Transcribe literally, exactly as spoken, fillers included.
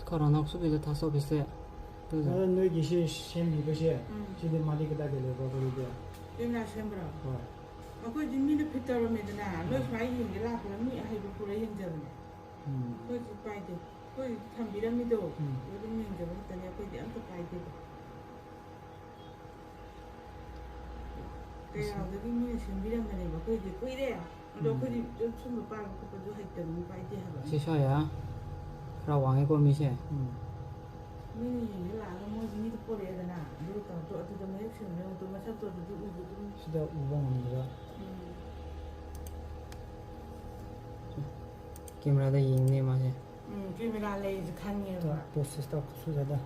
Kharana kusubila thasopise. Nana noigisi semmipaise. Mm. Chili mali kathāda leipa khalei de? Ina sembra. Hoi. ꯑꯩꯈꯣꯏꯗꯤ ꯃꯤꯅ fit ꯇꯧꯔꯝꯃꯦꯗꯅ, ꯅꯣꯏ ꯁꯨꯃꯥꯏꯅ ꯌꯦꯡꯒꯦ ꯂꯥꯛꯄꯗ ꯃꯤ ꯑꯍꯩꯕ ꯄꯨꯔ ꯌꯦꯡꯖꯕꯅꯦ꯫ ꯎꯝ꯫ ꯑꯩꯈꯣꯏꯗꯤ ꯄꯥꯏꯗꯦ꯫ ꯑꯩꯈꯣꯏ ꯊꯝꯕꯤꯔꯝꯃꯤꯗꯣ, ꯎꯝ꯫ ꯑꯗꯨꯝ ꯌꯦꯡꯖꯕ ꯈꯛꯇꯅꯦ, ꯑꯩꯈꯣꯏꯗꯤ ꯑꯝꯇ ꯄꯥꯏꯗꯦꯕ꯫ ꯀꯩꯔꯥꯎꯗꯒꯤ ꯃꯤꯅ ꯁꯦꯝꯕꯤꯔꯝꯕꯅꯦꯕ, ꯑꯩꯈꯣꯏꯗꯤ ꯀꯨꯏꯔꯦ꯫ ꯑꯗꯣ ꯎꯝ꯫ ꯑꯩꯈꯣꯏꯗꯤ ꯁꯨꯝꯕ ꯄꯥꯏꯕ ꯈꯣꯠꯄꯗꯣ ꯍꯩꯇꯕꯅꯤꯅ ꯄꯥꯏꯗꯦ ꯍꯥꯏꯕ꯫ ꯁꯤ ꯁꯣꯏꯌꯦ꯫ ꯈꯔ ꯋꯥꯡꯉꯦꯀꯣ ꯃꯤꯁꯦ꯫ ꯎꯝ꯫ ꯃꯤꯅ ꯌꯦꯡꯕ ꯂꯥꯛꯑꯒ ꯃꯣꯏꯒꯤ ꯃꯤꯗꯣ ꯄꯣꯔꯛꯑꯦꯗꯅ, ꯑꯗꯨꯒ ꯇꯧꯔꯛꯇꯣ ꯑꯗꯨꯗ ꯃꯌꯦꯛ ꯁꯦꯡꯅ ꯌꯦꯡꯉꯨꯗꯣ, ꯃꯁꯛꯇꯣ ꯑꯗꯨꯗꯤ ꯎꯕ ꯑꯗꯨꯝ꯫ ꯁꯤꯗ ꯎꯕ ꯉꯝꯗꯕ꯫ ꯎꯝ꯫ Camera ꯗ ꯌꯦꯡꯅꯦ ꯃꯥꯁꯦ꯫ ꯎꯝ, camera ꯂꯩꯁꯦ ꯈꯪꯉꯦꯕ꯫ Post ꯁꯤꯁꯇ ꯈꯨꯠꯁꯨꯗꯗ꯫